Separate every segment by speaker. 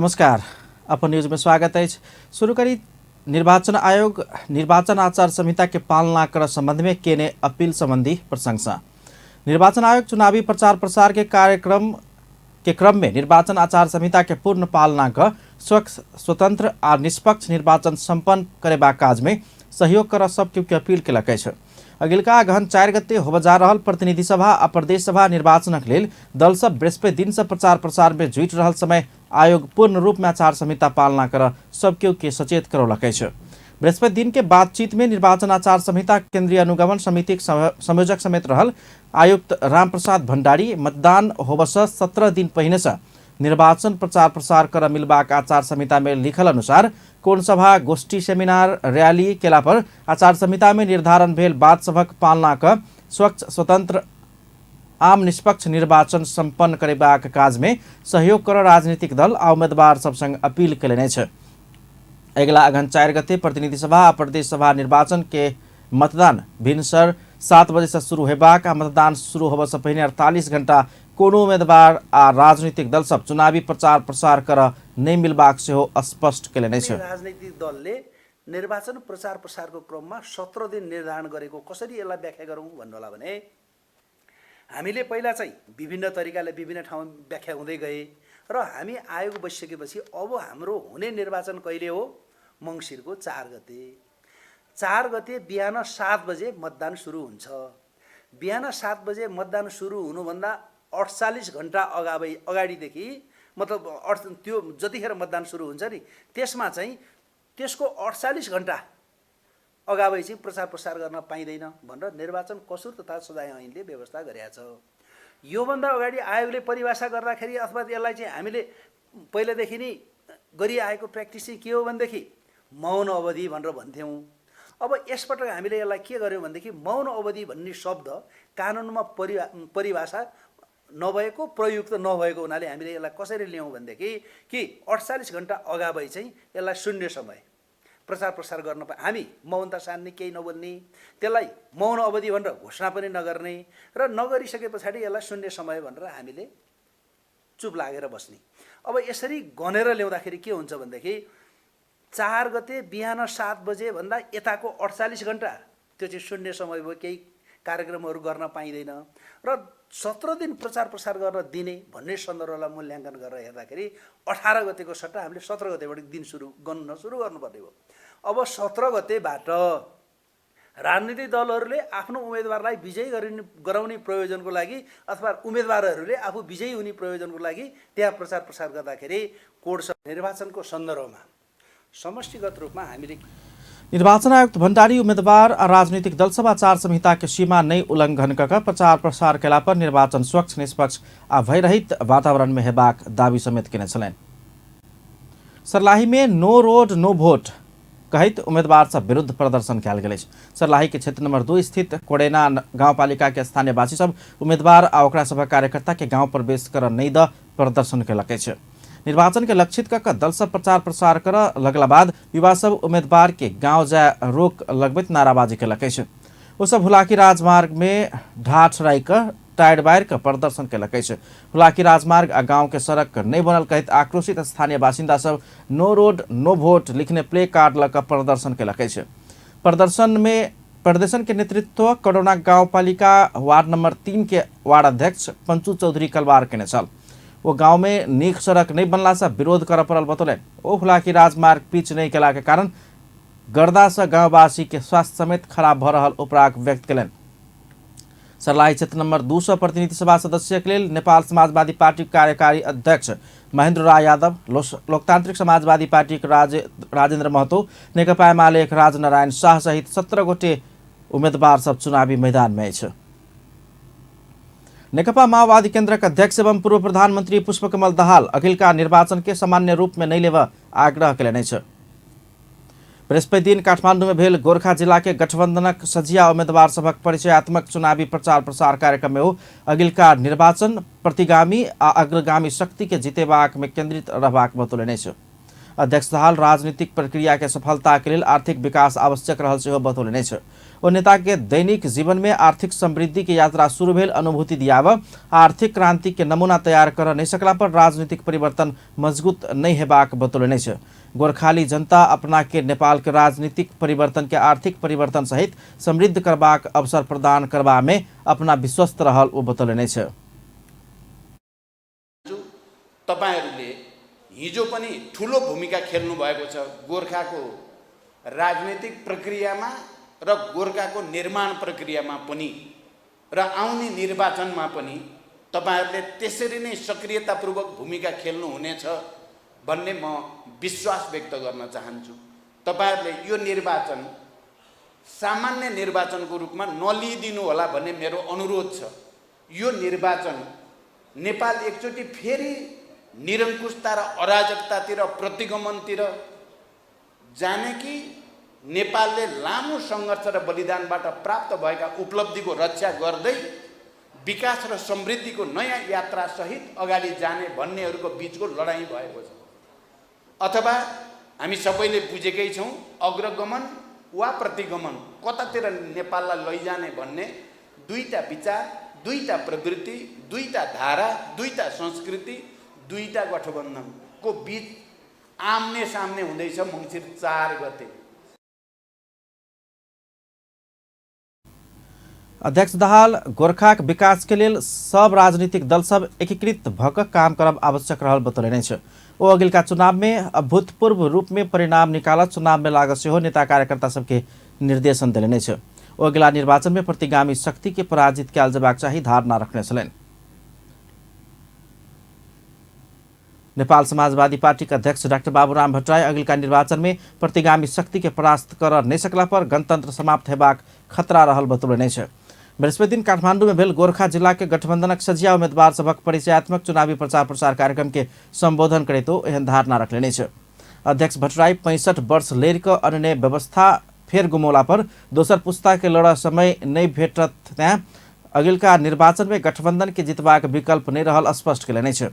Speaker 1: नमस्कार, अपन न्यूज में स्वागत अछि। शुरू करी निर्वाचन आयोग निर्वाचन आचार संहिता के पालना कर संबंध में केने अपील संबंधी प्रशंसा। निर्वाचन आयोग चुनावी प्रचार प्रसार के कार्यक्रम के क्रम में निर्वाचन आचार संहिता के पूर्ण पालना क स्वच्छ, स्वतंत्र आ निष्पक्ष निर्वाचन संपन्न करेबाक काज में सहयोग कर सब केओ के अपील केलक अछि। अगिलका अगहन 4 गते होबय जा रहल प्रतिनिधि सभा आ प्रदेश सभा निर्वाचनक लेल दल सब बृहस्पति दिन से प्रचार प्रसार में जुटि रहल समय आयोग पूर्ण रूप में आचार संहिता पालना कर सब केओ के सचेत करौलक अछि। बृहस्पति दिन के बातचीत में निर्वाचन आचार संहिता केंद्रीय अनुगमन समिति संयोजक समेत रहल आयुक्त रामप्रसाद भंडारी मतदान होबय से 17 दिन पहिने से निर्वाचन प्रचार प्रसार कर मिलबाक आचार संहिता में लिखल अनुसार कोन सभा, गोष्ठी, सेमिनार, रैली केला पर आचार संहिता में निर्धारण भेल बात सभक पालना क स्वच्छ, स्वतंत्र, आम निष्पक्ष निर्वाचन संपन्न करेबाक काज में सहयोग कर राजनीतिक दल आ उम्मीदवार सब संग अपील केलनि अछि। अगिला अगहन 4 गते प्रतिनिधि सभा आ प्रदेश सभा निर्वाचन के मतदान भिनसर 7 बजे से शुरू हेबाक आ मतदान शुरू होबय से पहिने 48 घंटा कोनो उम्मीदवार आ राजनीतिक दल सब चुनावी प्रचार प्रसार कर नहि मिलबाक सेहो स्पष्ट केलनि अछि।
Speaker 2: राजनीतिक दलले निर्वाचन प्रचार प्रसारको क्रममा 17 दिन निर्धारण गरेको कसरी यसलाई व्याख्या गरौँ भन्नु होला भने हामीले पहिला चाहिँ विभिन्न तरिकाले विभिन्न ठाउँमा व्याख्या हुँदै गए र हामी आयोग बसिसकेपछि अब हाम्रो हुने निर्वाचन कहिले हो? मङ्सिरको 4 गते। 4 गते बिहान 7 बजे मतदान सुरु हुन्छ। बिहान 7 बजे मतदान सुरु हुनुभन्दा 48 घन्टा अगाडिदेखि, मतलब त्यो जतिखेर मतदान सुरु हुन्छ नि त्यसमा चाहिँ त्यसको 48 घन्टा अगावै चाहिँ प्रचार प्रसार गर्न पाइँदैन भनेर निर्वाचन कसुर तथा सजाय ऐनले व्यवस्था गरेको छ। योभन्दा अगाडि आयोगले परिभाषा गर्दाखेरि अथवा यसलाई चाहिँ हामीले पहिलादेखि नै गरिआएको प्र्याक्टिस चाहिँ के हो भनेदेखि मौन अवधि भनेर भन्थ्यौँ। अब यसपटक हामीले यसलाई के गर्यौँ भनेदेखि मौन अवधि भन्ने शब्द कानुनमा परिभाषा नभएको, प्रयुक्त नभएको हुनाले हामीले यसलाई कसरी ल्यायौँ भनेदेखि कि 48 घन्टा अगावै चाहिँ यसलाई शून्य समय प्रचार प्रसार गर्न हामी मौनता सान्ने, केही नबोल्ने, त्यसलाई मौन अवधि भनेर घोषणा पनि नगर्ने र नगरिसके पछाडि यसलाई शून्य समय भनेर हामीले चुप लागेर बस्ने। अब यसरी गनेर ल्याउँदाखेरि के हुन्छ भनेदेखि 4 गते बिहान 7 बजे भन्दा यताको 48 घन्टा त्यो चाहिँ शून्य समय भयो, केही कार्यक्रमहरू गर्न पाइँदैन र 17 दिन प्रचार प्रसार गर्न दिने भन्ने सन्दर्भलाई मूल्याङ्कन गरेर हेर्दाखेरि 18 गतेको सट्टा हामीले 17 गतेबाट दिन सुरु गन्न सुरु गर्नुपर्ने भयो। अब 17 गतेबाट राजनीतिक दलहरूले आफ्नो उम्मेदवारलाई विजयी गराउने प्रयोजनको लागि अथवा उम्मेदवारहरूले आफू विजयी हुने प्रयोजनको लागि त्यहाँ प्रचार प्रसार गर्दाखेरि कोड निर्वाचनको सन्दर्भमा समष्टिगत रूपमा हामीले
Speaker 1: निर्वाचन आयुक्त भण्डारी उम्मेदवार आ राजनीतिक दल सब आचार संहिता के सीमा नै उल्लंघन क प्रचार प्रसार केला पर निर्वाचन स्वच्छ, निष्पक्ष आ भयरहित वातावरण में हेबाक दावी समेत केने छलनि। सर्लाही में नो रोड नो वोट कहैत उम्मेदवार सब विरुद्ध प्रदर्शन कयल गेल अछि। सर्लाही के क्षेत्र नंबर 2 स्थित कोडेना गाउँपालिका के स्थानीयवासी सब उम्मेदवार आ ओकरा सभक कार्यकर्ता के गांव प्रवेश कर नहि द प्रदर्शन केलक अछि। निर्वाचन के लक्षित क दल सब प्रचार प्रसार कर लगला बाद युवा सब उम्मीदवार के गांव जाय रोक लगबैत नाराबाजी केलक अछि। ओ सब हुलाकी राजमार्ग में ढाठ राई क टायर बारि क प्रदर्शन केलक अछि। हुलाकी राजमार्ग आ गांव के सड़क नहि बनल कहैत आक्रोशित स्थानीय बासिन्दा सब नो रोड नो वोट लिखने प्ले कार्ड ल क प्रदर्शन केलक अछि। प्रदर्शन के नेतृत्व कोरोना गाउँपालिका वार्ड नंबर 3 के वार्ड अध्यक्ष पंचू चौधरी कलवार केने छल। ओ गांव में नीक सड़क नहीं बनला से विरोध कर पड़ल बतौलनि। ओ हुलाकी राजमार्ग पिच नहीं केला के कारण गर्दा से गांववासी के स्वास्थ्य समेत खराब भ रहल उपराग व्यक्त केलनि। सर्लाही क्षेत्र नंबर 2 सौ प्रतिनिधि सभा सदस्य के लेल नेपाल समाजवादी पार्टी कार्यकारी अध्यक्ष महेंद्र राय यादव, लोकतांत्रिक समाजवादी पार्टी के राजेंद्र महतो, नेकपा एमाले के राजनारायण शाह सहित 17 गोटे उम्मीदवार सब चुनावी मैदान में अछि। नेकपा माओवादी केंद्रक अध्यक्ष एवं पूर्व प्रधानमंत्री पुष्पकमल दाहाल अगिलका निर्वाचन के सामान्य रूप में नहीं लेबऽ आग्रह केलनि अछि। बृहस्पति दिन काठमांडू में भेल गोरखा जिला के गठबंधनक सझिया उम्मीदवार सभक परिचयात्मक चुनावी प्रचार प्रसार कार्यक्रम में ओ अगिलका निर्वाचन प्रतिगामी आ अग्रगामी शक्ति के जीतेबाक में केंद्रित रहबाक बतौलनि अछि। अध्यक्ष दाहाल राजनीतिक प्रक्रिया के सफलता के लेल आर्थिक विकास आवश्यक रहल सेहो बतौलनि अछि। ओ नेता के दैनिक जीवन में आर्थिक समृद्धि के यात्रा शुरू भेल अनुभूति दियाब आर्थिक क्रांति के नमूना तैयार कर नहीं सकला पर राजनीतिक परिवर्तन मजबूत नहीं हेबाक बतौलनि अछि। गोरखाली जनता अपना के नेपाल के राजनीतिक परिवर्तन के आर्थिक परिवर्तन सहित समृद्ध करबाक अवसर प्रदान करबा में अपना विश्वस्त रहल ओ बतौलनि अछि।
Speaker 3: तपाईहरूले हिजो पनि ठुलो भूमिका खेल्नु भएको छ गोर्खाको राजनीतिक प्रक्रियामा र गोर्खाको निर्माण प्रक्रियामा पनि र आउने निर्वाचनमा पनि तपाईहरूले त्यसरी नै सक्रियतापूर्वक भूमिका खेल्नुहुनेछ भन्ने म विश्वास व्यक्त गर्न चाहन्छु। तपाईहरूले यो निर्वाचन सामान्य निर्वाचनको रूपमा नलिइदिनु होला भन्ने मेरो अनुरोध छ। यो निर्वाचन नेपाल एकचोटि फेरि निरङ्कुशता र अराजकतातिर प्रतिगमनतिर जाने कि नेपालले लामो सङ्घर्ष र बलिदानबाट प्राप्त भएका उपलब्धिको रक्षा गर्दै विकास र समृद्धिको नयाँ यात्रासहित अगाडि जाने भन्नेहरूको बिचको लडाइँ भएको छ। अथवा हामी सबैले बुझेकै छौँ अग्रगमन वा प्रतिगमन कतातिर नेपाललाई लैजाने भन्ने दुईटा विचार, दुईटा प्रवृत्ति, दुईटा धारा, दुईटा संस्कृति, दुईटा गठबन्धनको बीच आम्ने सामने हुँदैछ मङ्सिर 4 गते।
Speaker 1: अध्यक्ष दाहाल गोरखाक विकास के लेल सब राजनीतिक दल सब एकीकृत भक काम करब आवश्यक रहल बतौलनि अछि। ओ अगिलका चुनाव में अभूतपूर्व रूप में परिणाम निकालत चुनाव में लागत सेहो नेता कार्यकर्ता सबके निर्देशन देलनि अछि। ओ अगिला निर्वाचन में प्रतिगामी शक्ति के पराजित कयल जेबाक चाही धारणा रखने छलनि। नेपाल समाजवादी पार्टी के अध्यक्ष डाक्टर बाबूराम भट्टराई अगिलका निर्वाचन में प्रतिगामी शक्ति के परास्त कर नहीं सकला पर गणतंत्र समाप्त हेबाक खतरा रहल बतौलनि अछि। बृहस्पति दिन काठमांडू में भेल गोरखा जिला के गठबंधनक सजिया उम्मीदवार सभक परिचयात्मक चुनावी प्रचार प्रसार कार्यक्रम के संबोधन करैत ओ एहन धारणा रखलनि अछि। अध्यक्ष भट्टराई 65 वर्ष लेर कऽ अन्य व्यवस्था फेर गुमौला पर दोसर पुस्ता के लड़ समय नहीं भेटत तैं अगिलका निर्वाचन में गठबंधन के जितबाक विकल्प नहीं रहल स्पष्ट कयलनि अछि।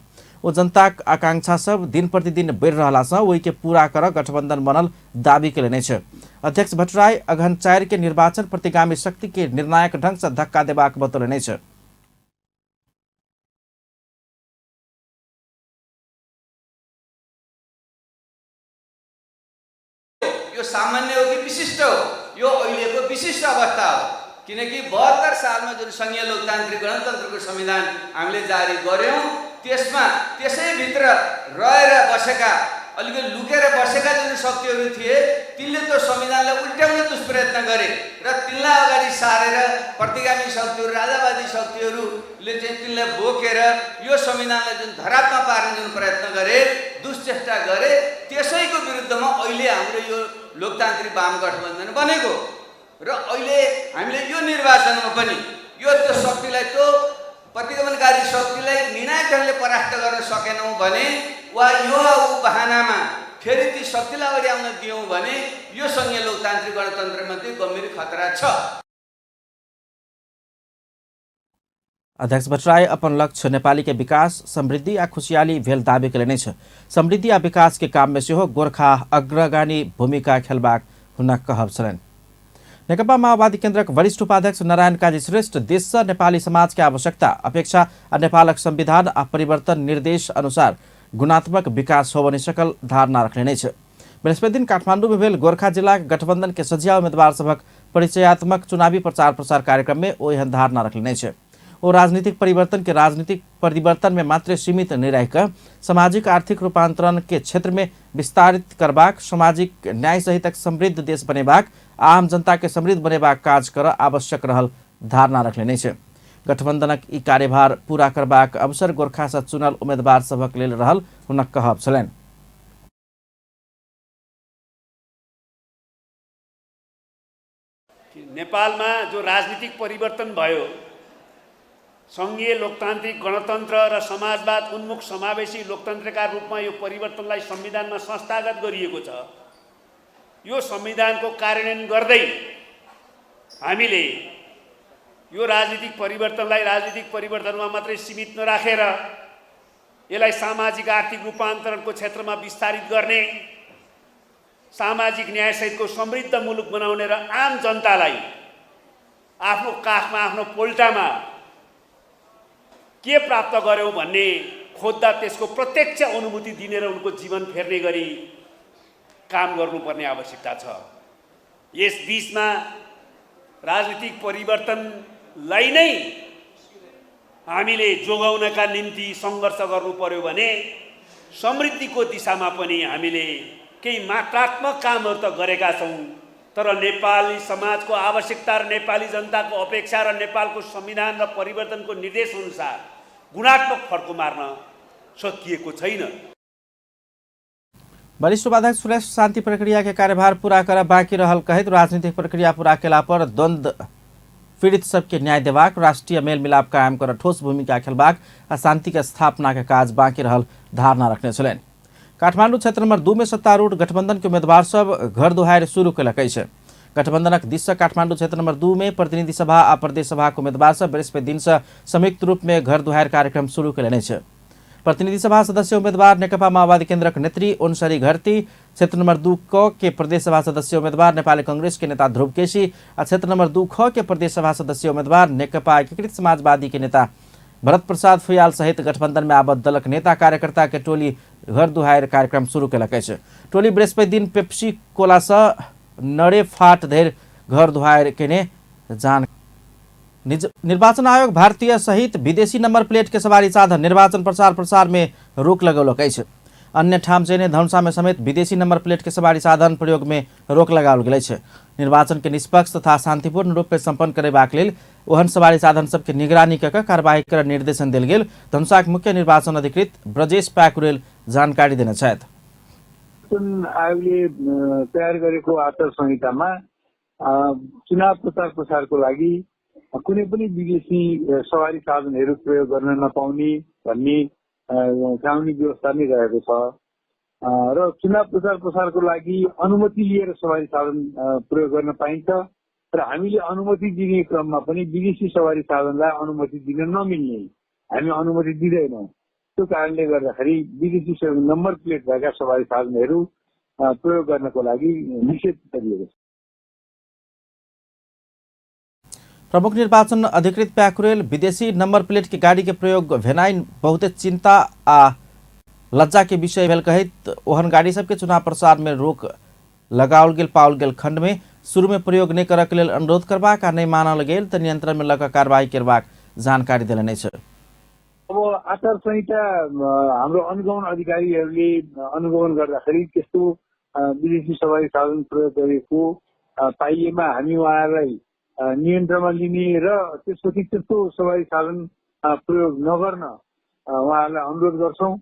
Speaker 1: ओ जनताक आकांक्षा सब दिन प्रतिदिन बढ़ि रहलासँ ओहिके पूरा कर गठबंधन बनल दावी कयलनि अछि। अध्यक्ष भट्टराई अगहन 4 के निर्वाचन प्रतिगामी शक्ति के निर्णायक ढंग से धक्का देबाक बतौलनि अछि।
Speaker 4: यो सामान्य हो कि विशिष्ट हो? यो अहिलेको विशिष्ट अवस्था हो, किनकि 72 सालमा जुन सङ्घीय लोकतान्त्रिक गणतन्त्रको संविधान हामीले जारी गर्यौँ त्यसमा त्यसैभित्र रहेर बसेका, अलिकति लुकेर बसेका जुन शक्तिहरू थिए तिनले त्यो संविधानलाई उल्ट्याउने दुष्प्रयत्न गरे र तिनलाई अगाडि सारेर प्रतिगामी शक्तिहरू, राजावादी शक्तिहरूले चाहिँ तिनलाई बोकेर यो संविधानलाई जुन धरापमा पार्ने जुन प्रयत्न गरे, दुश्चेष्टा गरे, त्यसैको विरुद्धमा अहिले हाम्रो यो लोकतान्त्रिक वाम गठबन्धन बनेको र अहिले हामीले यो निर्वाचनमा पनि यो त्यो शक्तिलाई, त्यो प्रतिगमनकारी शक्तिलाई निर्णायक ढङ्गले परास्त गर्न सकेनौँ भने वा यो बहानामा फेरि ती शक्तिलाई अगाडि आउन दियौँ भने यो सङ्घीय लोकतान्त्रिक गणतन्त्रमध्ये गम्भीर खतरा छ।
Speaker 1: अध्यक्ष भट्टराई अपन लक्ष्य नेपाली के विकास, समृद्धि आ खुशहाली भेल दावी कयलनि अछि। समृद्धि आ विकास के काम में सेहो गोरखा अग्रगामी भूमिका खेलबाक हुनक कहब छलनि। नेकपा माओवादी केन्द्रक वरिष्ठ उपाध्यक्ष नारायण काजी श्रेष्ठ देशसँ नेपाली समाज के आवश्यकता, अपेक्षा आ नेपालक संविधान आ परिवर्तन निर्देश अनुसार गुणात्मक विकास होबऽ नहि सकल धारणा रखलनि अछि। बृहस्पति दिन काठमांडू में भेल गोरखा जिलाक गठबंधन के सजिया उम्मीदवार सभक परिचयात्मक चुनावी प्रचार प्रसार कार्यक्रम में ओ एहन धारणा रखलनि अछि। ओ राजनीतिक परिवर्तन के राजनीतिक परिवर्तन में मात्र सीमित नहीं रहिकऽ सामाजिक आर्थिक रूपांतरण के क्षेत्र में विस्तारित करबाक, सामाजिक न्याय सहितक समृद्ध देश बनेबाक, आम जनता के समृद्ध बनेबाक काज कर आवश्यक रहल धारणा रखलनि अछि। गठबंधनक ई कार्यभार पूरा करबाक अवसर गोरखा सँ चुनल उम्मीदवार सभक लेल रहल हुनक कहब छलनि।
Speaker 5: नेपालमा जो राजनीतिक परिवर्तन भयो, सङ्घीय लोकतान्त्रिक गणतन्त्र र समाजवाद उन्मुख समावेशी लोकतन्त्रका रूपमा यो परिवर्तनलाई संविधानमा संस्थागत गरिएको छ। यो संविधानको कार्यान्वयन गर्दै हामीले यो राजनीतिक परिवर्तनलाई राजनीतिक परिवर्तनमा मात्रै सीमित नराखेर यसलाई सामाजिक आर्थिक रूपान्तरणको क्षेत्रमा विस्तारित गर्ने, सामाजिक न्यायसहितको समृद्ध मुलुक बनाउने र आम जनतालाई आफ्नो काखमा, आफ्नो पोल्टामा के प्राप्त गर्यौँ भन्ने खोज्दा त्यसको प्रत्यक्ष अनुभूति दिने र उनको जीवन फेर्ने गरी काम गर्नुपर्ने आवश्यकता छ। यस बीचमा राजनीतिक परिवर्तनलाई नै हामीले जोगाउनका निम्ति सङ्घर्ष गर्नु पर्यो भने समृद्धिको दिशामा पनि हामीले केही मात्रात्मक कामहरू त गरेका छौँ, तर नेपाली समाजको आवश्यकता र नेपाली जनताको अपेक्षा र नेपालको संविधान र परिवर्तनको निर्देशअनुसार गुणात्मक फड्को मार्न सकिएको छैन।
Speaker 1: वरिष्ठ उपाध्यक्ष सुरेश शान्ति प्रक्रिया के कार्यभार पूरा कर बाँकी रहल कहैत राजनीतिक प्रक्रिया पूरा केला पर द्वंद्व पीड़ित सबके न्याय देबाक, राष्ट्रिय मेलमिलाप कायम कर ठोस भूमिका खेलबाक आ शांति के स्थापना के काज बाँकी रहल धारणा रखने छलनि। काठमाडौँ क्षेत्र नंबर 2 में सत्तारूढ़ गठबंधन के उम्मीदवार सब घर दुहारि शुरू केलक अछि। गठबंधनक दिस से काठमाडौँ क्षेत्र नंबर 2 में प्रतिनिधि सभा आ प्रदेश सभा के उम्मीदवार सब बृहस्पति दिन से संयुक्त रूप में घर दुहारि कार्यक्रम शुरू केलनि अछि। प्रतिनिधि सभा सदस्य उम्मीदवार नेकपा माओवादी केन्द्रक नेत्री ओनसरी घरती, क्षेत्र नंबर 2 क के प्रदेश सभा सदस्य उम्मीदवार नेपाली कांग्रेस के नेता ध्रुव केसी आ क्षेत्र नंबर 2 ख के प्रदेश सभा सदस्य उम्मीदवार नेकपा एकीकृत समाजवादी के नेता भरत प्रसाद फुयाल सहित गठबंधन में आबद्ध दलक नेता कार्यकर्ता के टोली घर दुहारि कार्यक्रम शुरू केलक अछि। टोली बृहस्पति दिन पेप्सी कोला से नरे फाट धरि घर दुहारि केने जान। निर्वाचन आयोग भारतीय सहित विदेशी नंबर प्लेट के सवारी साधन निर्वाचन प्रचार प्रसार में रोक लगौलक अछि। अन्य ठाम जेने धनुषा में समेत विदेशी नंबर प्लेट के सवारी साधन प्रयोग में रोक लगाओल गेल अछि। निर्वाचन के निष्पक्ष तथा शांतिपूर्ण रूप में संपन्न करेबाक लेल ओहन सवारी साधन सबके निगरानी कऽ के कार्रवाई कर निर्देशन देल गेल धनुषाक मुख्य निर्वाचन अधिकृत ब्रजेश प्याकुरेल जानकारी देने छथि।
Speaker 6: निर्वाचन आयोगले तयार गरेको आचार संहितामा चुनाव प्रचार प्रसारको लागि कुनै पनि विदेशी सवारी साधनहरू प्रयोग गर्न नपाउने भन्ने कानुनी व्यवस्था नै रहेको छ र चुनाव प्रचार प्रसारको लागि अनुमति लिएर सवारी साधन प्रयोग गर्न पाइन्छ र हामीले अनुमति दिने क्रममा पनि विदेशी सवारी साधनलाई अनुमति दिन नमिल्ने, हामी अनुमति दिँदैनौँ। त्यो कारणले गर्दाखेरि विदेशी नम्बर प्लेट भएका सवारी साधनहरू प्रयोग गर्नको लागि निषेध गरिएको छ।
Speaker 1: प्रमुख निर्वाचन अधिकृत प्याकुरेल विदेशी नंबर प्लेट के गाड़ी के प्रयोग भेनाइ बहुते चिंता आ लज्जा के विषय भेल कहैत ओहन गाड़ी सबके चुनाव प्रचार में रोक लगाओल गेल पाओल गेल खंड में शुरू में प्रयोग नहि करऽ के लेल अनुरोध करबाक आ नहि मानल गेल तऽ नियंत्रण में लऽ कऽ कार्रवाई करबाक जानकारी देलनि अछि।
Speaker 6: अब आचार संहिता हाम्रो अनुगमन अधिकारीहरूले अनुगमन गर्दाखेरि त्यस्तो विदेशी सवारी साधन प्रयोग गरेको पाइएमा हामी उहाँहरूलाई नियन्त्रणमा लिने र त्यसपछि त्यस्तो सवारी साधन प्रयोग नगर्न उहाँहरूलाई अनुरोध गर्छौँ।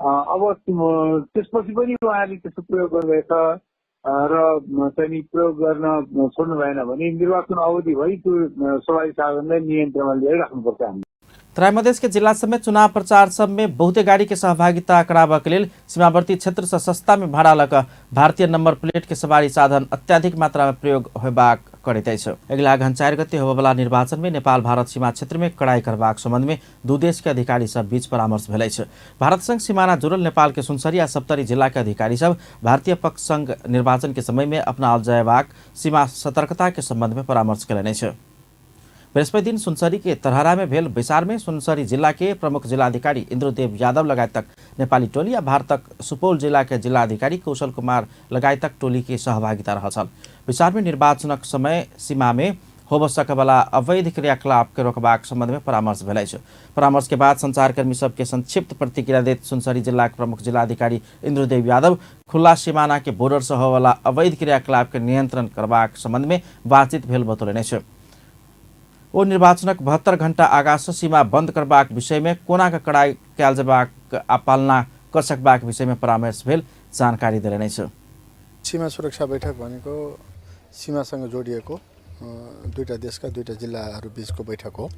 Speaker 6: अब त्यसपछि पनि उहाँहरूले त्यस्तो प्रयोग गर्नुभएछ र चाहिँ प्रयोग गर्न छोड्नु भएन भने निर्वाचन अवधिभरि त्यो सवारी साधनलाई नियन्त्रणमा लिएर राख्नुपर्छ। हामी
Speaker 1: तराई मधेश के जिला सब में चुनाव प्रचार सब में बहुते गाड़ी के सहभागिता कराबऽ के लेल सीमावर्ती क्षेत्र से सस्ता में भाड़ा लऽ कऽ भारतीय नंबर प्लेट के सवारी साधन अत्याधिक मात्रा में प्रयोग होबाक करैत अछि। अगिला अगहन 4 गते होबयवला निर्वाचन में नेपाल भारत सीमा क्षेत्र में कड़ाई करबाक संबंध में दू देश के अधिकारी सब बीच परामर्श भेल अछि। भारत संग सीमाना जुड़ल नेपाल के सुनसरी आ सप्तरी जिला के अधिकारी सब भारतीय पक्ष संग निर्वाचन के समय में अपनाओल जयबाक सीमा सतर्कता के संबंध में परामर्श केलनि अछि। बृहस्पति दिन सुनसरी के तरहरा में भेल बैसार में सुनसरी जिला के प्रमुख जिलाधिकारी इंद्रदेव यादव लगायतक नेपाली टोली आ भारतक सुपौल जिला के जिलाधिकारी कौशल कुमार लगायतक टोली के सहभागिता रहल छल। बैसार में निर्वाचनक समय सीमा में होबय सकयवला अवैध क्रियाकलाप के रोकबाक संबंध में परामर्श भेल अछि। परामर्श के बाद संचारकर्मी सबके संक्षिप्त प्रतिक्रिया दैत सुनसरी जिला के प्रमुख जिलाधिकारी इंद्रदेव यादव खुला सीमाना के बॉर्डर से होबयवला अवैध क्रियाकलाप के नियंत्रण करबाक संबंध में बातचीत भेल बतौलनि अछि। ओ निर्वाचनक 72 घंटा आगाँ से सीमा बंद करबाक विषय में कोना के कड़ाई कयल जेबाक आ पालना कर सकबाक विषय में परामर्श भेल जानकारी देलनि अछि।
Speaker 7: सीमा सुरक्षा बैठक भनेको सीमासँग जोडिएको दुईटा देशका दुईटा जिल्लाहरू बीचको बैठक हो।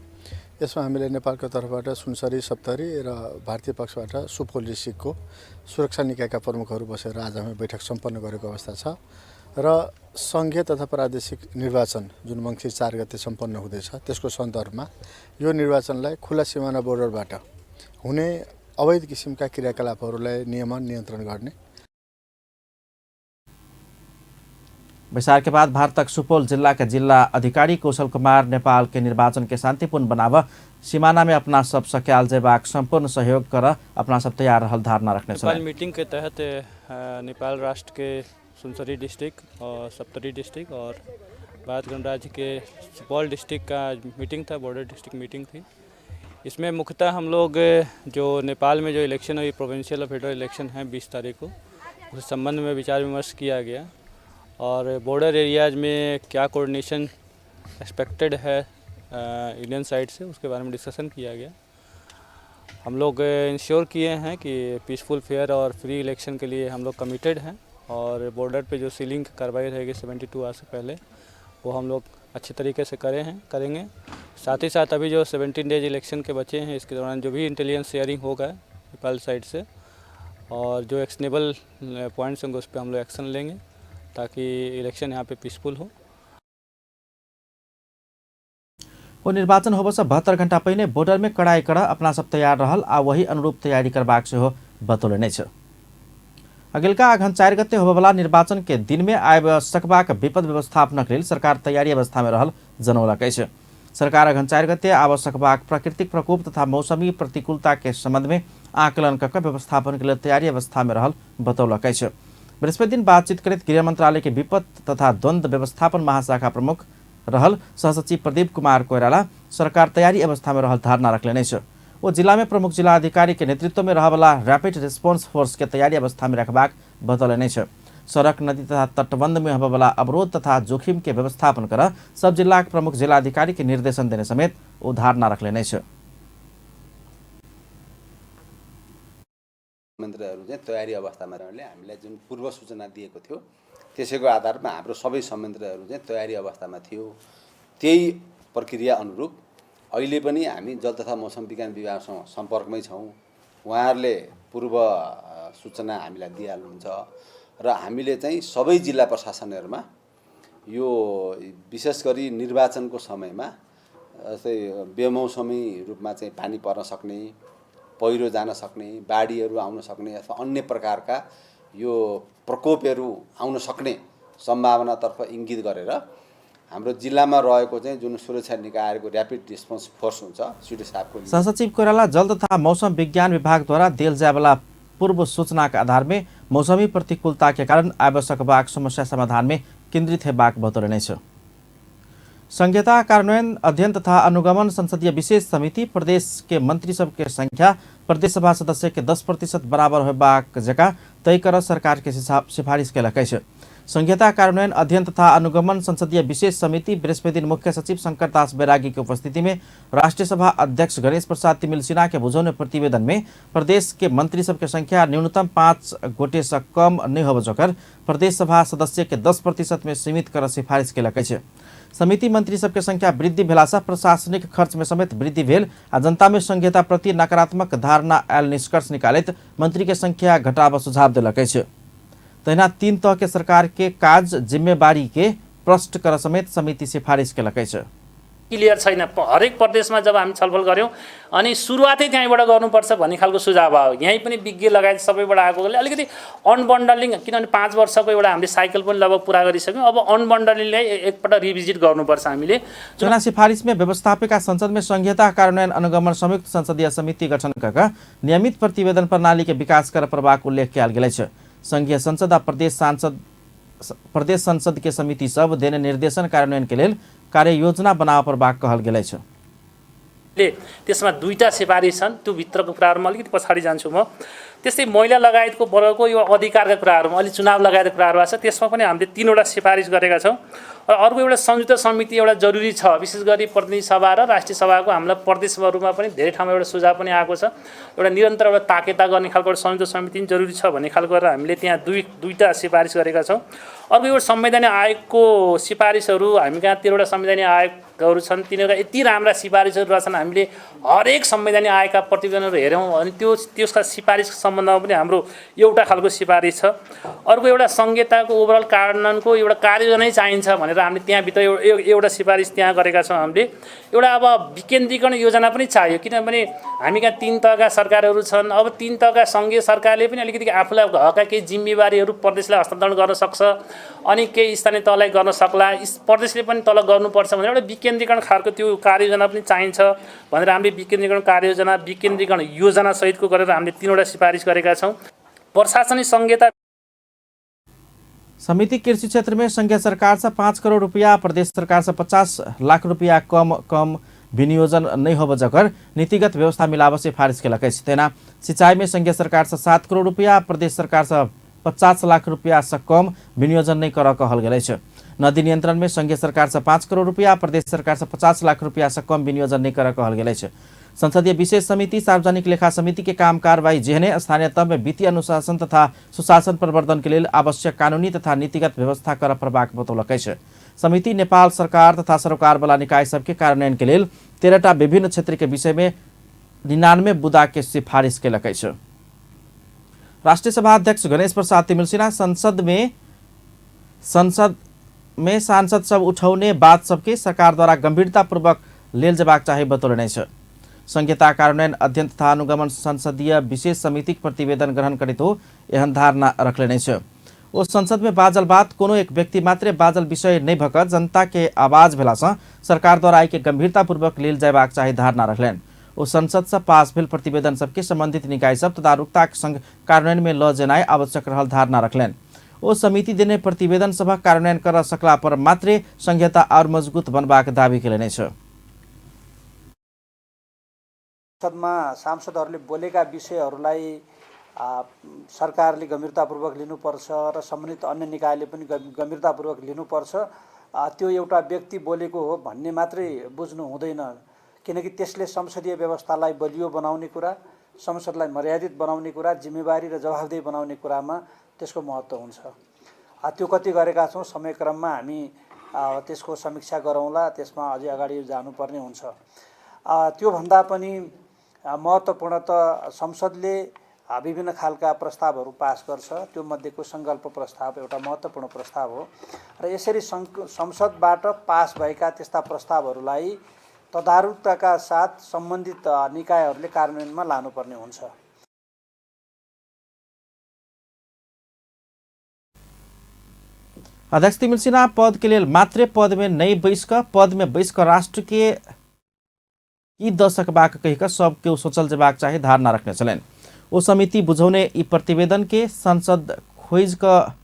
Speaker 7: यसमा हामीले नेपालको तर्फबाट सुनसरी, सप्तरी र भारतीय पक्षबाट सुपौल डिस्ट्रिक्टको सुरक्षा निकायका प्रमुखहरू बसेर आज हामी बैठक सम्पन्न गरेको अवस्था छ र सङ्घीय तथा प्रादेशिक निर्वाचन जुन मङ्सिर 4 गते सम्पन्न हुँदैछ त्यसको सन्दर्भमा यो निर्वाचनलाई खुला सिमाना बोर्डरबाट हुने अवैध किसिमका क्रियाकलापहरूलाई नियमन नियन्त्रण गर्ने।
Speaker 1: बैसार के बाद भारतक सुपौल जिला के जिला अधिकारी कौशल कुमार नेपाल के निर्वाचन के शांतिपूर्ण बनाव सीमाना में अपना सब सकाल जेबाक सम्पूर्ण सहयोग कर अपना सब तैयार रहल धारणा रखने
Speaker 8: नेपाल मीटिंग के तहत नेपाल राष्ट्र के सुनसरी डिस्ट्रिक्ट और सप्तरी डिस्ट्रिक्ट और भारत गणराज्य के सुपौल डिस्ट्रिक्ट का मीटिंग था, बॉर्डर डिस्ट्रिक्ट मीटिंग थी। इसमें मुख्यतः हम लोग जो नेपाल में जो इलेक्शन हुई, प्रोविंशियल और फेडरल इलेक्शन है 20 तारीख को, उस संबंध में विचार विमर्श किया गया और बॉर्डर एरियाज में क्या कोऑर्डिनेशन एक्सपेक्टेड है इंडियन साइड से, उसके बारे में डिस्कशन किया गया। हम लोग इंश्योर किए हैं कि पीसफुल, फेयर और फ्री इलेक्शन के लिए हम लोग कमिटेड हैं और बॉर्डर पे जो सीलिंग की कार्रवाई रहेगी 72 आवर्स से पहले, वो हम लोग अच्छे तरीके से करेंगे। साथ ही साथ अभी जो 17 डेज इलेक्शन के बचे हैं, इसके दौरान जो भी इंटेलिजेंस शेयरिंग होगा नेपाल साइड से और जो एक्शनेबल पॉइंट्स होंगे उस पर हम लोग एक्शन लेंगे ताकि इलेक्शन यहाँ पे पीसफुल हो।
Speaker 1: ओ निर्वाचन होबसँ 72 घण्टा पहिने बॉर्डर में कड़ाई कर अपना सब तैयार रहल आ वही अनुरूप तैयारी करबाक सेहो बतौलनि अछि। अगिलका अघन 4 गते होबयवला निर्वाचन के दिन में आबि सकबाक विपद व्यवस्थापनक लेल सरकार तैयारी अवस्था में रहल जनौलक अछि। सरकार अघन 4 गते आबि सकबाक प्राकृतिक प्रकोप तथा मौसमी प्रतिकूलता के संबंध में आकलन कऽ व्यवस्थापन के लेल तैयारी अवस्था में रहल बतौलक अछि। बृहस्पति दिन बातचीत करैत गृह मंत्रालय के विपद तथा द्वंद्व व्यवस्थापन महाशाखा प्रमुख रहल सहसचिव प्रदीप कुमार कोइराला सरकार तैयारी अवस्था में रहल धारणा रखलनि अछि। ओ जिला में प्रमुख जिला अधिकारी के नेतृत्व में रहवला रैपिड रिस्पॉन्स फोर्स के तैयारी अवस्था में रखबाक बतौलनि अछि। सड़क, नदी तथा तटबंध में होबयवला अवरोध तथा जोखिम के व्यवस्थापन कर सब जिलाक प्रमुख जिलाधिकारी के निर्देशन देने समेत ओ धारणा रखलनि अछि।
Speaker 9: मन्त्रीहरू चाहिँ तयारी अवस्थामा रहने हामीलाई जुन पूर्व सूचना दिएको थियो त्यसैको आधारमा हाम्रो सबै संयन्त्रहरू चाहिँ तयारी अवस्थामा थियो। त्यही प्रक्रिया अनुरूप अहिले पनि हामी जल तथा मौसम विज्ञान विभागसँग सम्पर्कमै छौँ। उहाँहरूले पूर्व सूचना हामीलाई दिइहाल्नुहुन्छ र हामीले चाहिँ सबै जिल्ला प्रशासनहरूमा यो विशेष गरी निर्वाचनको समयमा जस्तै बेमौसमी रूपमा चाहिँ पानी पर्न सक्ने, पहिरो जान सक्ने, बाढीहरू आउन सक्ने अथवा अन्य प्रकारका यो प्रकोपहरू आउन सक्ने सम्भावनातर्फ इङ्गित गरेर हाम्रो जिल्लामा रहेको चाहिँ जुन सुरक्षा निकायहरूको ऱ्यापिड रिस्पोन्स फोर्स हुन्छ सिडी साहबको।
Speaker 1: सहसचिव कोइराला जल तथा मौसम विज्ञान विभागद्वारा देल जायवला पूर्व सूचनाक आधार में मौसमी प्रतिकूलता के कारण आबि सकबाक समस्या समाधान में केंद्रित हेबाक बतौलनि अछि। संहिता कार्यान्वयन अध्ययन तथा अनुगमन संसदीय विशेष समिति प्रदेश के मंत्री सबके संख्या प्रदेश सभा सदस्य के 10% बराबर होबाक जकाँ तय कर सरकार के सिफारिश केलक अछि। संहिता कार्यान्वयन अध्ययन तथा अनुगमन संसदीय विशेष समिति बृहस्पति दिन मुख्य सचिव शंकर दास बैरागी के उपस्थिति में राष्ट्रीय सभा अध्यक्ष गणेश प्रसाद तिमिल सिन्हा के बुझौने प्रतिवेदन में प्रदेश के मंत्री सबके संख्या न्यूनतम 5 गोटे से कम नहीं होबय जोकर प्रदेश सभा सदस्य के 10% में सीमित कर सिफारिश केलक अछि। समिति मंत्री सबके संख्या वृद्धि भेलासँ प्रशासनिक खर्च में समेत वृद्धि भेल आ जनता में संहिता प्रति नकारात्मक धारणा आयल निष्कर्ष निकालैत मंत्री के संख्या घटाबऽ सुझाव देलक अछि। तहिना 3 तह के सरकार के काज जिम्मेवारी के प्रष्ट कर समेत समिति सिफारिश केलक अछि।
Speaker 10: क्लियर छैन। हरेक प्रदेशमा जब हामी छलफल गऱ्यौँ अनि सुरुवातै त्यहीँबाट गर्नुपर्छ भन्ने खालको सुझाव आयो। यहीँ पनि विज्ञ लगायत सबैबाट आएकोले अलिकति अनबन्डलिङ, किनभने 5 वर्षको एउटा हामीले साइकल पनि लगभग पुरा गरिसक्यौँ, अब अनबन्डलिङलाई एकपल्ट रिभिजिट गर्नुपर्छ हामीले।
Speaker 1: चुनाव सिफारिस में व्यवस्थापिका संसद में संहिता कार्यान्वयन अनुगमन संयुक्त संसदीय समिति गठन कऽ नियमित प्रतिवेदन प्रणाली के विकास कर पड़बाक उल्लेख कयल गेल अछि। संघीय संसद आ प्रदेश संसद के समिति सब देने निर्देशन कार्यान्वयन के लेल कार्य योजना बनाबऽ पड़बाक कहल गेल अछि।
Speaker 10: त्यसमा 2टा सिफारिस छन्, त्यो भित्रको कुराहरूमा अलिकति पछाडि जान्छु म। त्यस्तै महिला लगायतको वर्गको यो अधिकारका कुराहरूमा अलि चुनाव लगायतका कुराहरू आएको छ, त्यसमा पनि हामीले 3वटा सिफारिस गरेका छौँ। र अर्को एउटा संयुक्त समिति एउटा जरुरी छ, विशेष गरी प्रतिनिधि सभा र राष्ट्रिय सभाको हामीलाई प्रदेशहरूमा पनि धेरै ठाउँमा एउटा सुझाव पनि आएको छ, एउटा निरन्तर एउटा ताकेता गर्ने खालको एउटा संयुक्त समिति पनि जरुरी छ भन्ने खालको गरेर हामीले त्यहाँ दुईवटा सिफारिस गरेका छौँ। अर्को एउटा संवैधानिक आयोगको सिफारिसहरू, हामी कहाँ 13वटा संवैधानिक आयोगहरू छन्, तिनीहरूका यति राम्रा सिफारिसहरू रहेछन्, हामीले हरेक संवैधानिक आयोगका प्रतिवेदनहरू हेऱ्यौँ अनि त्यसका सिफारिसको सम्बन्धमा सम्बन्धमा पनि हाम्रो एउटा खालको सिफारिस छ। अर्को एउटा संहिताको ओभरअल कार्यान्वयनको एउटा कार्ययोजना चाहिन्छ भनेर हामीले त्यहाँभित्र एउटा सिफारिस त्यहाँ गरेका छौँ हामीले। एउटा अब विकेन्द्रीकरण योजना पनि चाहियो, किनभने हामी कहाँ 3 तहका सरकारहरू छन्। अब 3 तहका सङ्घीय सरकारले पनि अलिकति आफूलाई भएका केही जिम्मेवारीहरू प्रदेशलाई हस्तान्तरण गर्न सक्छ अनि केही स्थानीय तहलाई गर्न सक्ला, प्रदेशले पनि तल गर्नुपर्छ भनेर एउटा विकेन्द्रीकरण खालको त्यो कार्ययोजना पनि चाहिन्छ भनेर हामीले विकेन्द्रीकरण कार्ययोजना, विकेन्द्रीकरण योजना सहितको गरेर हामीले 3 वटा सिफारिस गरेका छौँ। प्रशासनिक संहिता
Speaker 1: समिति कृषि क्षेत्र में संघीय सरकार से 5 करोड़ रुपया, प्रदेश सरकार से 50 लाख रुपया कम कम विनियोजन नहीं होब जकर नीतिगत व्यवस्था मिलाव सिफारिस केलक अछि। तेना सिंचाई में संघीय सरकार से 7 करोड़ रुपया, प्रदेश सरकार से 50 लाख रुपया से कम विनियोजन नहीं कर कहल गेल अछि। नदी नियंत्रण में संघीय सरकार से 5 करोड़ रुपया, प्रदेश सरकार से 50 लाख रुपया से कम विनियोजन नहीं कर कहल गेल अछि। संसदीय विशेष समिति सार्वजनिक लेखा समिति के काम कारवाही जेहने स्थानीय तह में वित्तीय अनुशासन तथा सुशासन प्रवर्धन के लेल आवश्यक कानूनी तथा नीतिगत व्यवस्था कर पड़बाक बतौलक अछि। समिति नेपाल सरकार तथा सरोकारवाला निकाय सबके कार्यान्वयन के लेल 13टा विभिन्न क्षेत्र के विषय में 99 बुदा के सिफारिश केलक अछि। राष्ट्रीय सभा अध्यक्ष गणेश प्रसाद तिमिल्सिना संसद में सांसद सब उठौने बात सबके सरकार द्वारा गंभीरतापूर्वक लेल जेबाक चाही बतौलनि अछि। संहिता कार्यान्वयन अध्ययन तथा अनुगमन संसदीय विशेष समितिक प्रतिवेदन ग्रहण करैत हो एहन धारणा रखलनि अछि। ओ संसद में बाजल बात कोनो एक व्यक्ति मात्रे बाजल विषय नहीं भक जनता के आवाज भेलासँ सरकार द्वारा एहिके गंभीरतापूर्वक लेल जयबाक चाही धारणा रखलनि। ओ संसद से पास भेल प्रतिवेदन सबके संबंधित निकाय सब तदारुकताक संग कार्यान्वयन में ल जेनाइ आवश्यक रहल धारणा रखलनि। ओ समिति देने प्रतिवेदन सभक कार्यान्वयन कर सकला पर मात्रे संहिता और मजबूत बनबाक दावी केलनि अछि।
Speaker 11: संसदमा सांसदहरूले बोलेका विषयहरूलाई सरकारले गम्भीरतापूर्वक लिनुपर्छ र सम्बन्धित अन्य निकायले पनि गम्भीरतापूर्वक लिनुपर्छ। त्यो एउटा व्यक्ति बोलेको हो भन्ने मात्रै बुझ्नु हुँदैन, किनकि त्यसले संसदीय व्यवस्थालाई बलियो बनाउने कुरा, संसदलाई मर्यादित बनाउने कुरा, जिम्मेवारी र जवाफदेही बनाउने कुरामा त्यसको महत्त्व हुन्छ। त्यो कति गरेका छौँ समयक्रममा हामी त्यसको समीक्षा गरौँला, त्यसमा अझै अगाडि जानुपर्ने हुन्छ। त्योभन्दा पनि महत्त्वपूर्ण त संसदले विभिन्न खालका प्रस्तावहरू पास गर्छ, त्यो मध्येको सङ्कल्प प्रस्ताव एउटा महत्त्वपूर्ण प्रस्ताव हो र यसरी संसदबाट पास भएका त्यस्ता प्रस्तावहरूलाई तदारुकताका साथ सम्बन्धित निकायहरूले कार्यान्वयनमा लानुपर्ने हुन्छ।
Speaker 1: अध्यक्ष तिमिल्सिना पद के लेल मात्रे पद में नहीं बैस क पद में बैस क राष्ट्र के की the सकबाक कहि क सब केओ सोचल जेबाक चाही धारणा रखने छलनि। ओ समिति बुझौने ई प्रतिवेदन के संसद खोज क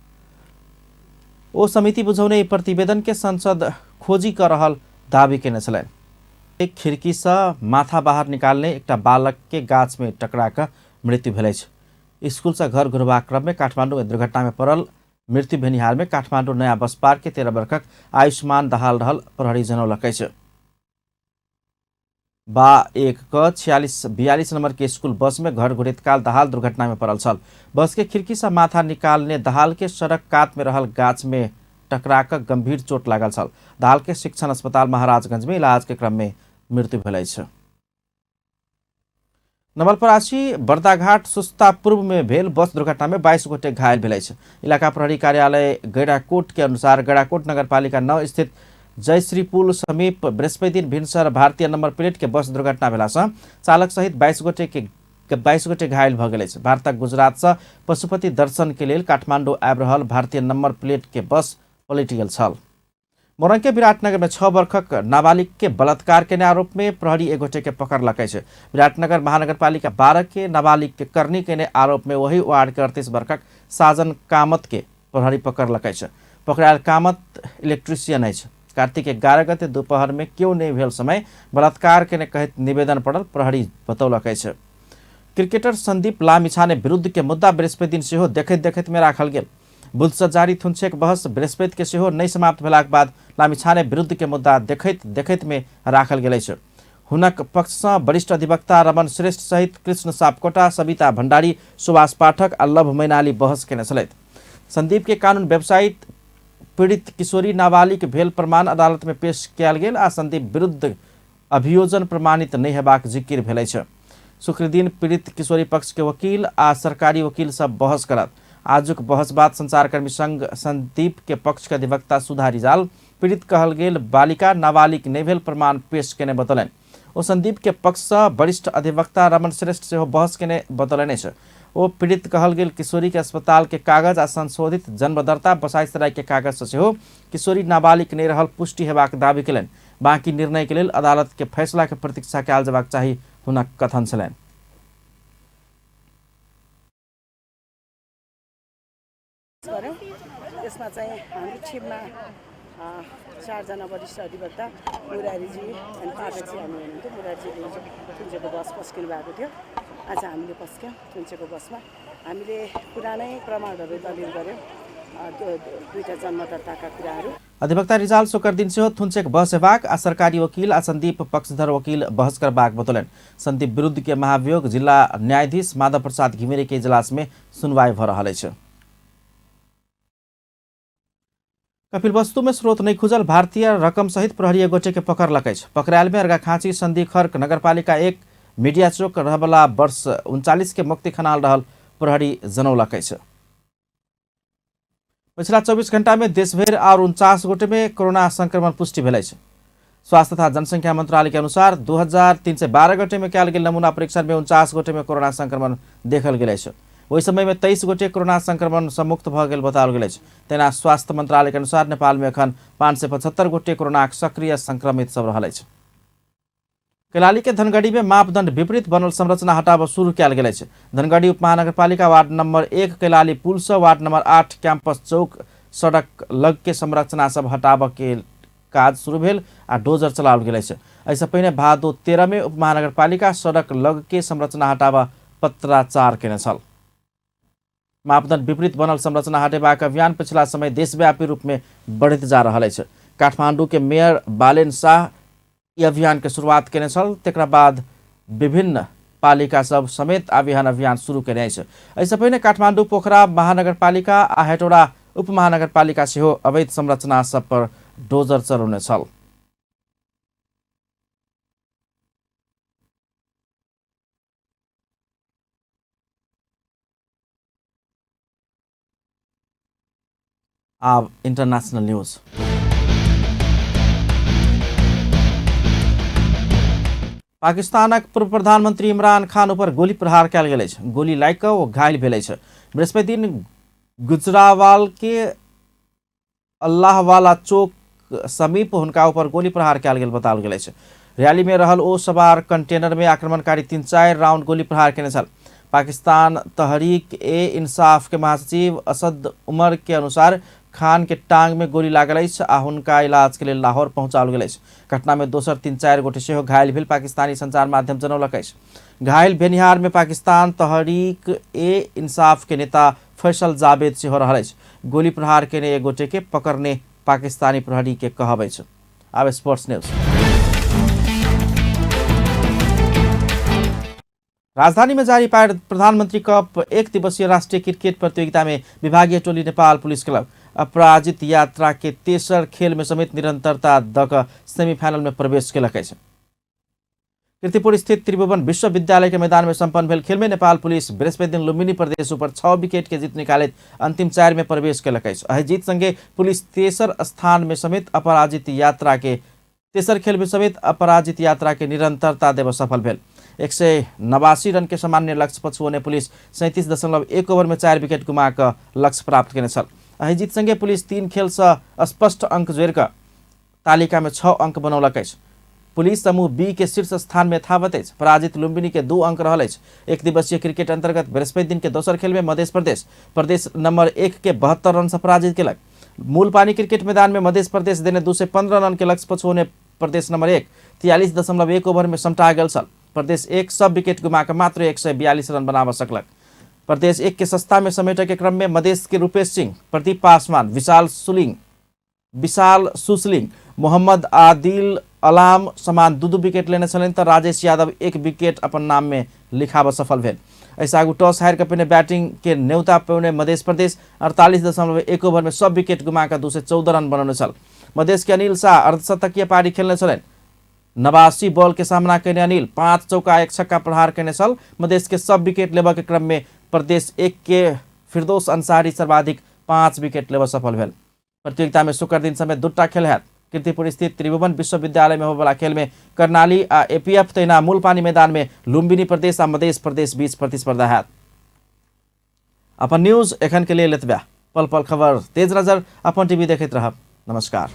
Speaker 1: ओ समिति बुझौने ई प्रतिवेदन के संसद खोजी क रहल दावी केने छलनि। एक खिड़की से माथा बाहर निकालने एकटा बालक के गाछ में टकरा क मृत्यु भेल अछि। स्कूल से घर घुरबाक क्रम में काठमांडू में दुर्घटना में पड़ल मृत्यु भेनिहार में काठमांडू नयाँ बस पार्क के 13 वर्षक आयुष्मान दाहाल रहल प्रहरी जनौलक अछि। बा 1 क 4642 नंबर के स्कूल बस में घर घुरैत काल दाहाल दुर्घटना में पड़ल छल। बस के खिड़की से माथा निकालने दाहाल के सड़क कात में रहल गाछ में टकरा क गंभीर चोट लागल छल। दाहाल के शिक्षण अस्पताल महाराजगंज में इलाज के क्रम में मृत्यु भेल अछि। नवलपरासी बर्दाघाट सुस्ता पूर्व में भेल बस दुर्घटना में 22 गोटे घायल भेल अछि। इलाका प्रहरी कार्यालय गैराकोट के अनुसार गैराकोट नगरपालिका 9 स्थित जयश्री पुल समीप बृहस्पति दिन भिनसर भारतीय नंबर प्लेट के बस दुर्घटना भेलासँ चालक सहित 22 गोटे घायल भ गेल अछि। भारतक गुजरात से पशुपति दर्शन के लेल काठमांडू आबि रहल भारतीय नंबर प्लेट के बस पलटि गेल छल। मोरंग के विराटनगर में 6 वर्षक नाबालिग के बलात्कार के आरोप में प्रहरी एक गोटे के पकड़लक अछि। विराटनगर महानगरपालिका 12 के नाबालिग के करनी के आरोप में वही वार्ड के 38 वर्षक साजन कामत के प्रहरी पकड़लक अछि। पकड़ायल कामत इलेक्ट्रिशियन अछि। कार्तिक 11 गते दोपहर में क्यों नहीं भेल समय बलात्कार के कहैत निवेदन पड़ल प्रहरी बतौलक अछि। क्रिकेटर संदीप लामिछाने विरुद्ध के मुद्दा बृहस्पति दिन सेहो देखैत देखैत में राखल गेल। बुध से जारी थुनछेक बहस बृहस्पति के सेहो नहीं समाप्त भेलाक बाद लामिछाने विरुद्ध के मुद्दा देखैत देखैत में राखल गेल अछि। हुनक पक्षसँ वरिष्ठ अधिवक्ता रमन श्रेष्ठ सहित कृष्ण सापकोटा, सविता भंडारी, सुभाष पाठक आ लभ मैनाली बहस केने छलथि। संदीप के कानून वेबसाइट पीड़ित किशोरी नाबालिग भेल प्रमाण अदालत में पेश कयल गेल आ संदीप विरुद्ध अभियोजन प्रमाणित नहि हेबाक जिकिर भेल अछि। शुक्र दिन पीड़ित किशोरी पक्ष के वकील आ सरकारी वकील सब बहस करत। आजुक बहस बाद संचारकर्मी संघ संदीप के पक्ष के अधिवक्ता सुधा रिजाल पीड़ित कहल गेल बालिका नाबालिग नहि भेल प्रमाण पेश केने बतौलनि। ओ संदीप के पक्ष सँ वरिष्ठ अधिवक्ता रमन श्रेष्ठ सेहो बहस केने बतौलनि अछि। ओ पीड़ित कहल गेल किशोरी के अस्पताल के कागज आ संशोधित जन्म दर्ता बसाइसराय के कागज सँ सेहो किशोरी नाबालिग नहि रहल पुष्टि हेबाक दावी केलनि। बाकी निर्णय के लेल अदालत के फैसला के प्रतीक्षा कयल जेबाक चाही हुनक कथन छलनि।
Speaker 12: यसमा चाहिँ हाम्रो टिममा चारजना वरिष्ठ अधिवक्ता मुरारीजी अनि पाठकजी हामी हुनुहुन्थ्यो। मुरारीजीले हिजो थुन्सेको बस पस्किनु भएको थियो, आज हामीले पस्क्यौँ थुन्सेको बसमा। हामीले पुरानै प्रमाणहरू दलिल गऱ्यौँ, दुईटा जन्मदर्ताका कुराहरू।
Speaker 1: अधिवक्ता रिजाल शुक्र दिन सेहो थुन्सेक बहस हेबाक आ सरकारी वकील आ संदीप पक्षधर वकील बहस करबाक बतौलनि। संदीप विरुद्ध के महाभियोग जिल्ला न्यायाधीश माधव प्रसाद घिमिरे के इजलास में सुनवाई भ रहल अछि। कपिलवस्तु में स्रोत नहीं खुजल भारतीय रकम सहित प्रहरी एक गोटे के पकड़लक अछि। पकड़ायल में अर्घाखाँची सन्धि खर्क नगरपालिका 1 मीडिया चौक रहबला वर्ष 39 के मुक्ति खनाल रहल प्रहरी जनौलक अछि। पिछला 24 घंटा में देशभरि और 49 गोटे में कोरोना संक्रमण पुष्टि भेल अछि। स्वास्थ्य तथा जनसंख्या मंत्रालय के अनुसार 2312 गोटे में कयल गेल नमूना परीक्षण में 49 गोटे में कोरोना संक्रमण देखल गेल अछि। ओहि समय में 23 गोटे कोरोना संक्रमण सँ मुक्त भऽ गेल बताओल गेल अछि। तेना स्वास्थ्य मंत्रालय के अनुसार नेपाल में एखन 575 गोटे कोरोनाक सक्रिय संक्रमित सब रहल अछि। कैलाली के धनगढ़ी में मापदंड विपरीत बनल संरचना हटाबऽ शुरू कयल गेल अछि। धनगढ़ी उपमहानगरपालिका वार्ड नंबर 1 कैलाली पुल सँ वार्ड नंबर 8 कैंपस चौक सड़क लग के संरचना सब हटाबऽ के काज शुरू भेल आ डोजर चलाओल गेल अछि। एहिसँ पहिने भादो 13 में उपमहानगरपालिका सड़क लग के संरचना हटाबऽ पत्राचार केने छल। मापदंड विपरीत बनल संरचना हटेबाक अभियान पिछला समय देशव्यापी रूप में बढ़ैत जा रहल अछि। काठमांडू के मेयर बालेन शाह ई अभियान के शुरुआत केने छल। तकरा बाद विभिन्न पालिका सब समेत अभियान अभियान शुरू केने अछि। एहिसँ पहिने काठमांडू पोखरा महानगरपालिका आ हेटौडा उपमहानगरपालिका सेहो अवैध संरचना सब पर डोजर चलौने छल। आब इंटरनेशनल न्यूज। पाकिस्तानक पूर्व प्रधानमंत्री इमरान खान ऊपर गोली प्रहार कयल गेल अछि। गोली लागि कऽ ओ घायल भेल अछि। बृहस्पति दिन गुजरावाल के अल्लाहवाला चौक समीप हुनका ऊपर गोली प्रहार कयल गेल बताओल गेल अछि। रैली में रहल ओ सवार कंटेनर में आक्रमणकारी 3-4 राउंड गोली प्रहार केने छल। पाकिस्तान तहरीक ए इंसाफ के महासचिव असद उमर के अनुसार खान के टांग में गोली लागल अछि आ हुनका इलाज के लेल लाहौर पहुंचाओल गेल अछि। घटना में दोसर 3-4 गोटे सेहो घायल भेल पाकिस्तानी संचार माध्यम जनौलक अछि। घायल भेनिहार में पाकिस्तान तहरीक ए इंसाफ के नेता फैसल जावेद सेहो रहल अछि। गोली प्रहार केने एक गोटे के पकड़ने पाकिस्तानी प्रहरी के कहब अछि। आब स्पोर्ट्स न्यूज। राजधानी में जारी प्रधानमंत्री कप एक दिवसीय राष्ट्रीय क्रिकेट प्रतियोगिता में विभागीय टोली नेपाल पुलिस क्लब अपराजित यात्रा के तेसर खेल में समेत निरंतरता दऽ कऽ सेमीफाइनल में प्रवेश केलक अछि। कीर्तिपुर स्थित त्रिभुवन विश्वविद्यालय के मैदान में संपन्न भेल खेल में नेपाल पुलिस बृहस्पति दिन लुम्बिनी प्रदेश ऊपर 6 विकेट के जीत निकालैत अंतिम 4 में प्रवेश केलक अछि। एहि जीत संगे पुलिस तेसर स्थान में समेत अपराजित यात्रा के तेसर खेल में समेत अपराजित यात्रा के निरंतरता देबऽ सफल भेल। 189 रन के सामान्य लक्ष्य पछुओने पुलिस 37.1 ओवर में 4 विकेट गुमा कऽ लक्ष्य प्राप्त केने छल। एहि जीत संगे पुलिस 3 खेल सँ स्पष्ट अंक जोड़ि कऽ तालिका में 6 अंक बनौलक अछि। पुलिस समूह बी के शीर्ष स्थान में यथावत अछि। पराजित लुम्बिनी के 2 अंक रहल अछि। एक दिवसीय क्रिकेट अंतर्गत बृहस्पति दिन के दोसर खेल में मध्य प्रदेश प्रदेश नंबर 1 के 72 रन से पराजित केलक। मूलपानी क्रिकेट मैदान में मध्य प्रदेश देने 215 रन के लक्ष्य पछुओने प्रदेश नंबर 1 43.1 ओवर में समटा गेल छल। प्रदेश 1 सब विकेट गुमा कऽ मात्र 142 रन बनाबऽ सकलक। प्रदेश 1 के सस्ता में समेटय के क्रम में मधेश के रूपेश सिंह, प्रदीप पासवान, विशाल सुसलिंग, मोहम्मद आदिल अलाम समान 2-2 विकेट लेने छलनि तऽ राजेश यादव 1 विकेट अपन नाम में लिखाबऽ सफल भेल। एहिसँ आगू टॉस हारि कऽ पहिने बैटिंग के न्योता पौने मध्य प्रदेश 48.1 ओवर में सब विकेट गुमा कऽ 214 रन बनौने छल। मधेश के अनिल शाह अर्धशतकीय पारी खेलने छलनि। 89 बॉल के सामना केने अनिल 5 चौका 1 छक्का प्रहार केने छल। मधेश के सब विकेट लेबऽ के क्रम में प्रदेश 1 के फिरदौस अंसारी सर्वाधिक 5 विकेट लेबऽ सफल भेल। प्रतियोगिता में शुक्र दिन समेत 2टा खेल हैत। कीर्तिपुर स्थित त्रिभुवन विश्वविद्यालय में होबयवला खेल में कर्णाली आ एपीएफ तहिना मूलपानी मैदान में लुम्बिनी प्रदेश आ मधेश प्रदेश बीच प्रतिस्पर्धा हैत। अपन न्यूज एखन के लेल एतबे। पल पल खबर तेज नजर अपन टीवी देखैत रहब। नमस्कार।